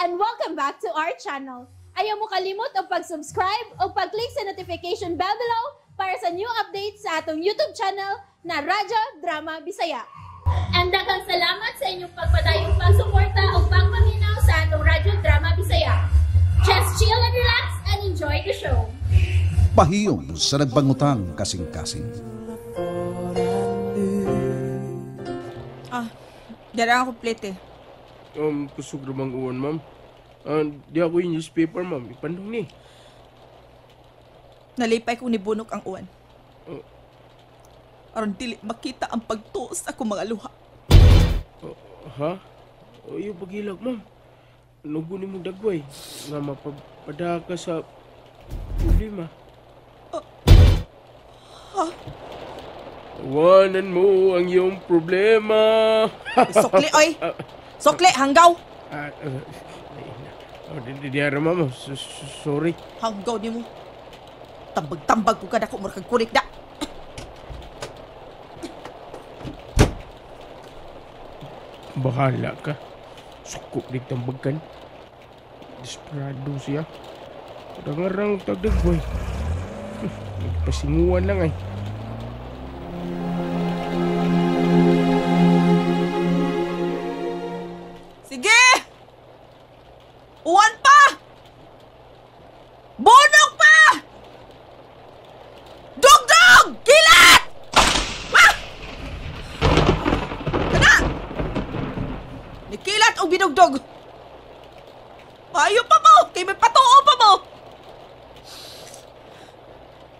And welcome back to our channel. Ayaw mo kalimot og pag-subscribe o pag-click sa notification bell below para sa new updates sa atong YouTube channel na Radyo Drama Bisaya. And daghang salamat sa inyong pagpadayong pagsuporta o pagpaminaw sa atong Radyo Drama Bisaya. Just chill and relax and enjoy the show. Pahiyom sa nagbangutang kasing-kasing. Ah, dara ang komplete. Kusog ramang uwan, ma'am. Di ako yung newspaper, ma'am. Ipandong ni. Nalipay kong nibunok ang uwan. Aron dili makita ang pagtuos ako mga luha. Ha? O, iyo paghilag, ma'am. Nugo ni mong dagway nga mapapada ka sa problema. Ha? Tawanan mo ang iyong problema. Sukli, oy! Sukli, hanggaw! Di ara, ma'am. Sorry. Hanggaw ni mo. Tambag-tambag ko kada ko murag kurik da. Bahala ka. Sukup di tambagan. Desperado siya. Rangarang tagdagway. Nagpasinguan lang ay. Sige! Uwan pa! Bunok pa! Dugdog! Kilat! Ah! Kana! Nikilat o binugdog! Maayo pa mo! Kay may patuo pa mo!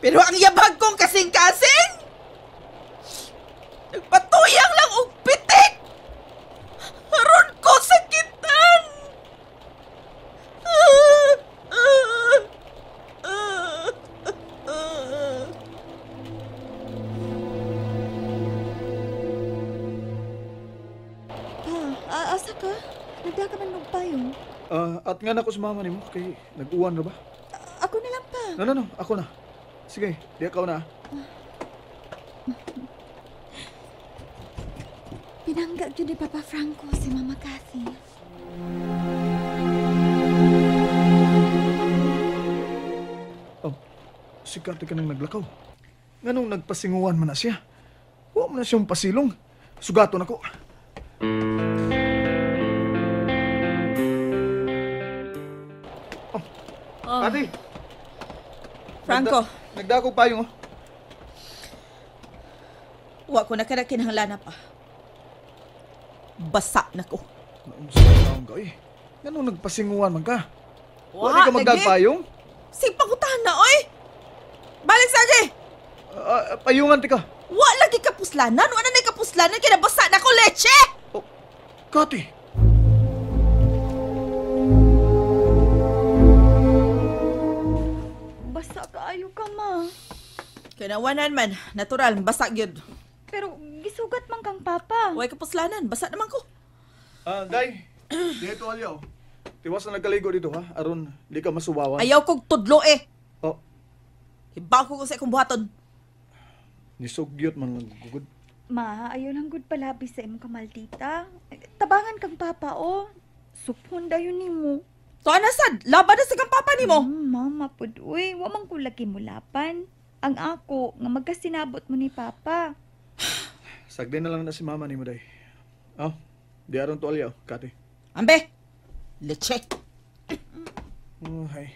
Pero ang yabag kong kasing-kasing! Nagpatuyang lang og pitik! Aron ko sakitan! Pa, asa ka? Nagda ka man og payong. At nga na ko sa mama nimo kay nag-uwan ra ba? Ako na lang pa. No, ako na. Sige, di ako na. Pinangga gyud ni Papa Franco si Mama Kathy. Oh, si Kathy ka nang naglakaw. Nganong nagpasinguan man na siya? Wa man na siyang pasilong. Sugaton ako. Oh, Kathy! Franco. Nagdako payong, oh. Wa ko na kada kinahanglan pa. Basa na ko. Naunsa taong ka, eh. Nganong nagpasinguan man ka? Wa di ka magdagpayong? Sige, pangutahan na, oy! Balik sa agi! Payungan ti ka. Wa lagi kapuslanan! Wa na kapuslanan! Kaya nabasa na ko leche! Oh, Kati! Basa kaayo ka, ma. Kinawanan man. Natural, basa gyud. Pero gisugat man kang papa. Way kapuslanan. Basa naman ko. Day, dito alyaw. Tiwas na nagkaligo dito, ha? Aron, di ka masuwawan. Ayaw kong tudlo, eh. Oh. Hibaw ko sa akong buhaton. Nisugyot man lang gugod. Ma, ayaw lang gud palabi sa imong kamaldita. Tabangan kang papa, oh. Suphon dayon nimo. To ana sad, laban na sa kang papa nimo. Mama pud uy, wa man ko lagi mulapan. Ang ako nga magkasinabot mo ni papa. Sagdi na lang na si mama nimo day. Oh, di aron to alyaw, Kati. Ambe. Leche. Oh, hay.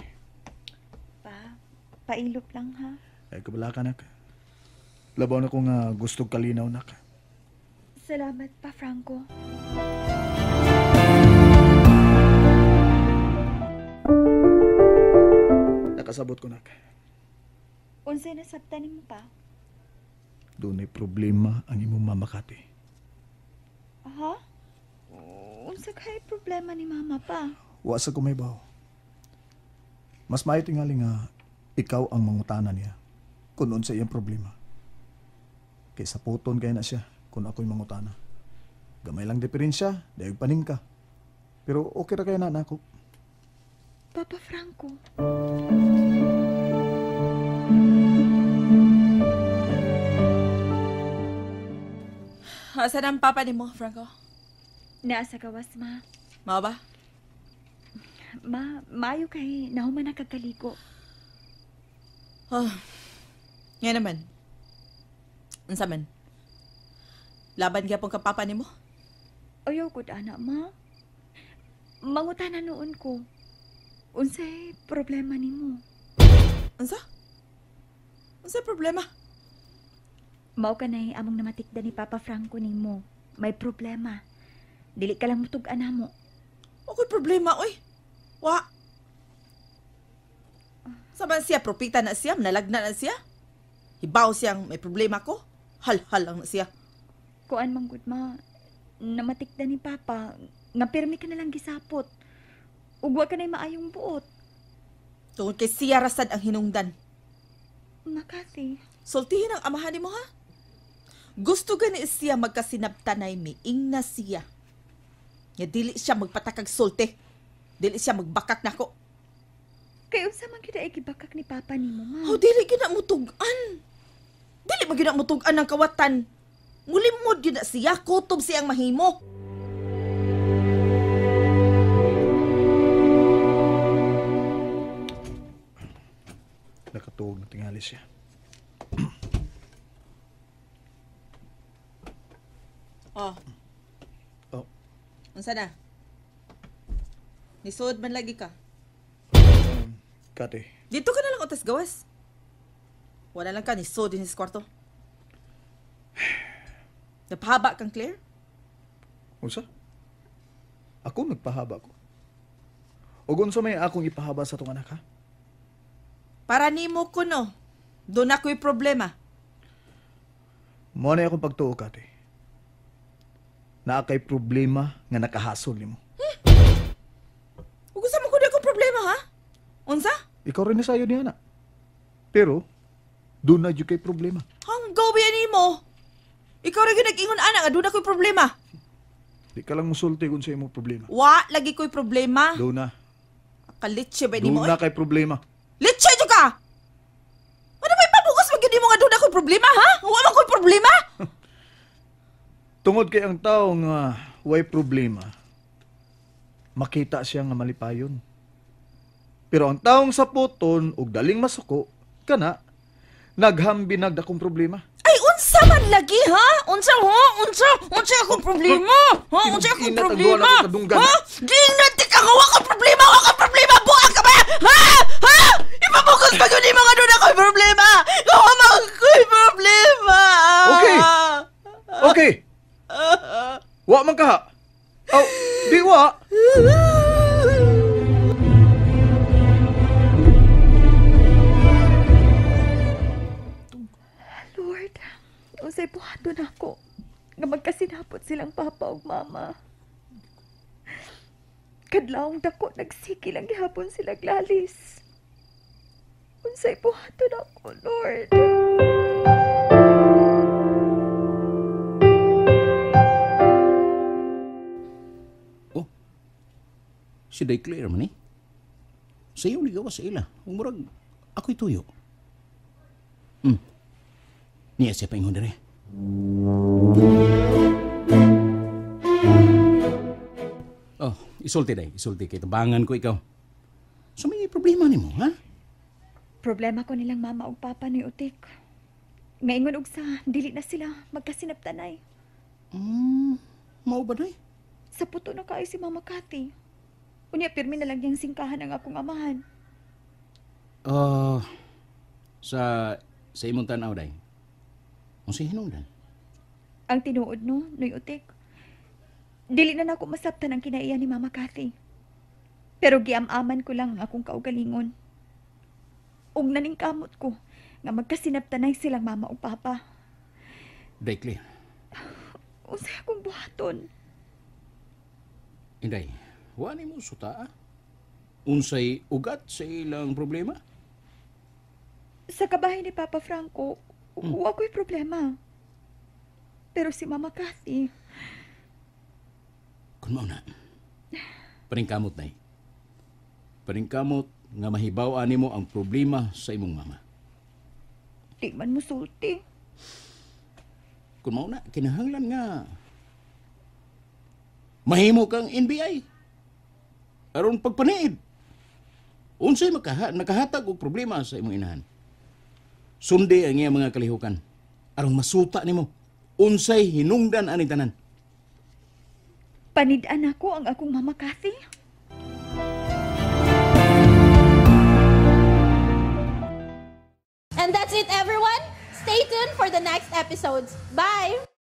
Pa, pailop lang ha. Ay, kabala ka, nak. Labaw na ko nga gusto kalinaw, nak. Salamat pa, Franco. Nakasabot ko, nak. Unsay nasabtan nimo pa? Dunay problema ang imong mama, Kati. Ha? Unsa kay problema ni mama pa? Wa sa kumaybaw. Mas maayo tingali nga ikaw ang mangutana niya kung unsa iyang problema. Kay saputon kay na siya kung ako'y mangutana. Gamay lang diferensya, dayog paningka. Pero okay ra kay na nako. Papa Franco. Asa na ang papa nimo, Franco? Naa sa gawas, ma. Mao ba? Ma, maayo kay nahuman na kagkaliko. Oh. Nga naman. Unsa man? Laban gyapon ka papa nimo? Ayaw gud ana, ma. Mangutana noon ko. Unsay problema nimo? Unsa? Unsay problema? Mao kanay among namatikda ni Papa Franco nimo. May problema. Dili ka lang mutug-an namo. Wa problema oy. Wa. Saban siya propita na siya, nalagna na siya. Hibaw siyang may problema ko. Hal-hal lang na siya. Kuan man gud ma. Namatikda ni Papa nga pirmi ka na lang gisapot. Ug wa ka na'y maayong buot. Tungod kay siya rasad ang hinungdan. Makati. Sultihin ang amahan nimo ha. Gusto gani siya magkasinabtanay miing na siya. Nga dili siya magpatakag sulti. Dili siya magbakak nako. Kay unsa man gyud ay gibakak ni Papa nimo ma? Oh, dili gyud na mutug-an. Dili man gyud na mutug-an ang kawatan. Mulimod gyud na siya, kutob siyang mahimo. Nakatuog na tingali siya. Oh. Oh. Unsa na? Nisod man lagi ka. Kate, Dito ka na lang utas gawas. Wala lang ka nisod din sa kwarto. Napahaba kang Claire? unsa? Ako nagpahaba ko. Ug unsa may akong ipahaba sa tong anak ha? Para nimo kuno. Doon ako'y problema. Mo na akong pagtuo, Kate. Naa kay problema nga nakahasol nimo. Ug unsa man kuno akong problema ha? Unsa? Ikaw rin na sayo niya na. Pero doon na jud kay problema. Hanggaw ba nimo? Ikaw ra gyud nag-ingon ana nga doon ako'y problema. Di ka lang musulti kung sa imong problema. Wa lagi ko'y problema. Doon na. Kalitse ba nimo? Doon na kay problema. Litse jud ka. Ano ba ipabugos man gyud nimo nga doon ako'y problema ha? Wa man ko'y problema. Tungod kay ang tao nga way problema, makita siya nga malipayon. Pero ang taong saputon ug daling masuko, kana naghambi nagdakong problema. Ay, unsa man lagi, ha? Unsa, ha? Unsa? Unsa akong problema? Ha? Unsa akong Inat ang problema? duwa na akong kadunggan. Ha? Ginat ka nga, wa akong problema, wa akong problema, buang ka ba? Ha? Ha? Ipabukos pa yun yung mga doon ako'y problema! Wa man ako'y problema! Okay. Okay. Wa man ka. Oh, di wa. Lord, unsay buhaton nako nga magkasinapot silang papa ug mama. Kadlawng dako nagsiki lang gihapon sila glalis. Unsay buhaton nako, Lord. Oh, si Day Claire man eh. Sa iyo ligawa sa ila. Ug murag ako'y tuyo. Niya siya paingon dire. Oh, isulti day, isulti kay tabangan ko ikaw. So may problema nimo, ha? Problema ko nilang mama ug papa ni Utik. Ngaingon og sa dili na sila magkasinabtanay. Mao ba day? Sa puto na kaayo si Mama Cathy. Unya pirmi na lang niyang singkahan ang akong amahan. Sa imong tan-aw day. Unsa hinungdan? Ang tinuod no, Noy Utik. Dili na nako masabtan ang kinaiya ni Mama Cathy. Pero giam-aman ko lang ang akong kaugalingon. Ug naningkamot ko nga magkasinabtanay silang mama ug papa. Day Claire. Unsay akong buhaton? Inday, wa nimo suta. Unsay ugat sa ilang problema? Sa kabahay ni Papa Franco, wa ko'y problema. Pero si Mama Cathy, Kun mao na. Paningkamot nay. Paningkamot nga mahibaw-an nimo ang problema sa imong mama. di man musulti. Kun mao na, kinahanglan nga mahimo kang NBI. Aron pagpaniid. Unsay nakahatag og problema sa imong inahan? Sundi ang iyang mga kalihukan aron masuta nimo unsay hinungdan ani tanan. Panid-an ako ang akong Mama Kathy. And that's it, everyone. Stay tuned for the next episodes. Bye!